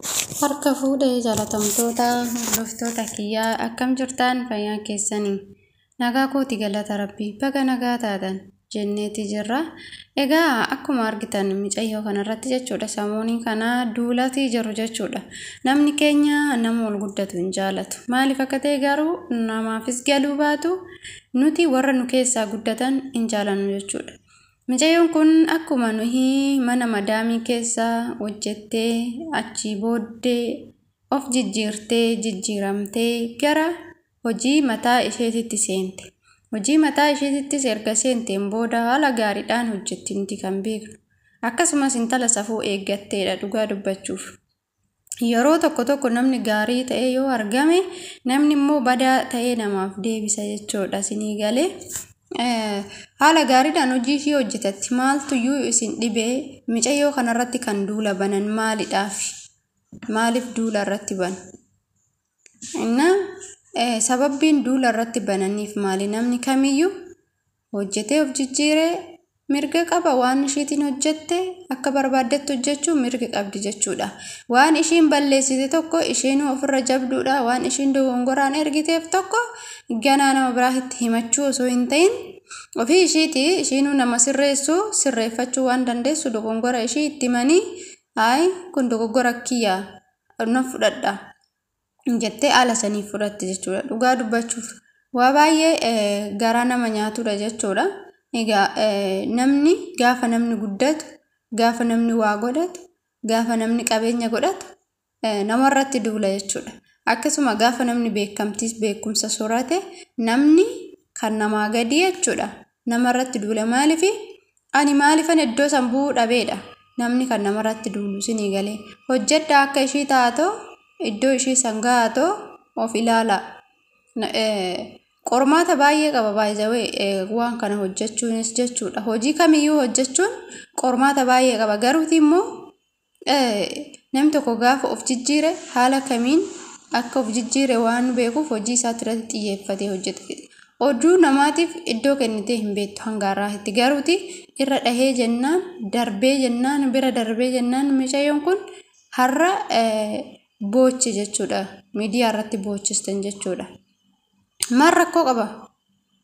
Harka fuudhee jaalatamtoota hordoftoota kiyyaa, akkam jirtan? Fayyaa keessanii? Nagaa kooti, galata Rabbii. Baga nagaa taatan jenneeti jirra. Egaa akkuma argitan mucayyoo kanarratti jechuudha, samoonii kana duulatii jiru jechuudha. Namni keenya nama ol guddatu hin jaalatu. Maaliif akka ta'e garuu namaafis galuu baatu, nuti warra nu keessaa guddatan hin jaalannu jechuudha. Mucayyoon kun akkuma nuyi mana madaamii keessa hojjettee, achii booddee of jijjiirtee, jijjiiramtee gara hojii mataa isheetitti seente. Hojii mataa isheetittis erga seenteen booda haala gaariidhaan hojjetti, nuti kan beeknu. Akkasumas intala safuu eeggatteedha dhugaa dubbachuuf. Yeroo tokko tokko namni gaarii ta'ee yoo argame, namni immoo badaa ta'ee namaaf deebisa jechuudha, isinii galee. Haala gaariidhaan hojii ishii hojjetatti. Maaltuyyuu isin dhibee mucayyoo kanarratti kan duula banan maalidhaaf? Maaliif duula irratti banu? Innaa sababbiin duula irratti bananiif maali? Namni kamiyyuu hojjetee of jijjiiree mirga qaba. Waan ishiitiin hojjette akka barbaaddetti hojjechuu mirga qabdi jechuudha. Waan ishiin balleessite tokko isheenuu ofirra jabduudha. Waan ishiin dogongoraan ergiteef tokko ganaa nama biraa itti himachuu osoo hin ta'in, ofii ishiitii ishiinuu nama sirreessu sirreeffachuu waan dandeessu, dogongora ishii itti himanii, "Hayi, kun dogoggora kiyya, na fudhadha," jettee haala sanii fudhatti jechuudha. Dhugaa dubbachuuf waa baay'ee garaa nama nyaatudha jechuudha. Egaa namni gaafa namni guddatu, gaafa namni waa godhatu, gaafa namni qabeenya godhatu namarratti duula jechuudha. Akkasuma gaafa namni beekamtiis beekumsa soorate, namni kan namaa gadi jechuudha. Namarratti duula. Maaliif ani maaliifan iddoo san bu'uu dhabeedha? Namni kan namarratti duulu, isinii galee? Hojjedhaa, akka ishii taatoo, iddoo ishii san gahatoo of ilaala. Qormaata baay'ee qaba baay'ee waan kana hojjechuunis jechuudha. Hojii kamiyyuu hojjechuun qormaata baay'ee qaba. Garuuti immoo namni tokko gaafa of jijjiire, haala kamiin akka of jijjiire waan beekuuf, hojii isaatti irratti xiyyeeffatee hojjeta. Oduu namaatiif iddoo kennitee hin beektu hanga har'aatti. Garuuti irra dhahee jennaan, darbee jennaan, bira darbee jennaan, mucayyoon kun har'a boochi jechuudha. Miidiyaa irratti boochistan jechuudha. Maal rakkoo qaba?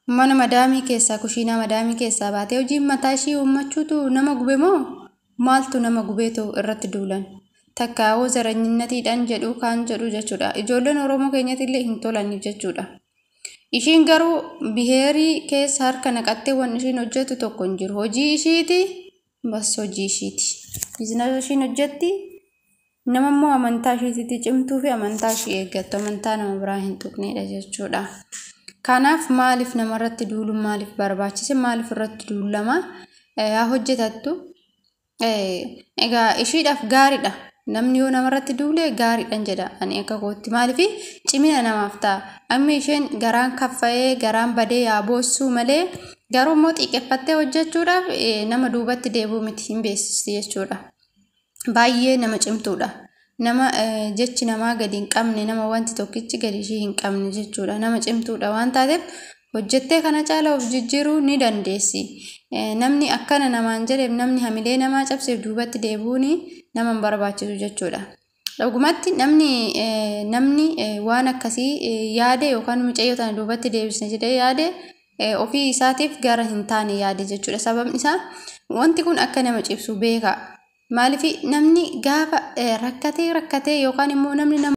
Mana madaamii keessaa, kushiinaa madaamii keessaa baatee hojii mataa ishii uummachuutu nama gube moo maaltu nama gubeetu irratti duulan? Takkaawoo zaranyinatiidhaan jedhu kaan jedhu jechuudha. Ijoolleen Oromoo keenyatti illee hin tolaniif jechuudha. Ishiin garuu biheerii keessa harka naqattee waan ishiin hojjettu tokko hin jiru. Hojii ishiiti, bas hojii ishiiti. Biizinasa ishiin hojjetti. Nama immoo amantaa ishiititti cimtuu fi amantaa ishii eeggattu, amantaa nama biraa hin tuqnedha jechuudha. Kanaaf maaliif namarratti duuluun maaliif barbaachise? Maaliif irratti duulama? Haa hojjetattu. Egaa ishiidhaaf gaariidha. Namni yoo namarratti duule gaariidhan jedha ani akka kootti. Maaliif? Cimina namaaf ta'a. Amma isheen garaan kaffa'ee garaan badee yaa boossuu malee, garuu immoo xiiqeffattee hojjechuudhaaf nama duubatti deebi'u miti, hin beeksisti jechuudha. Baay'ee nama cimtuudha. Nama jechi namaa gadi hin qabne, nama wanti tokkichi gadi ishii hin qabne jechuudha. Nama cimtuudha waan taateef hojjettee kana caala of jijjiiruu ni dandeessi. Namni akkana namaan jedheef, namni hamilee namaa cabseef duubatti deebi'uun nama hin barbaachisu jechuudha. Dhugumatti namni waan akkasii yaade yookaan mucayyoo tana duubatti deebisne jedhee yaade, ofii isaatiif gara hin taane yaade jechuudha. Sababni isaa wanti kun akka nama cibsu beeka. Maaliif namni gaafa rakkatee rakkatee yookaan immoo namni nama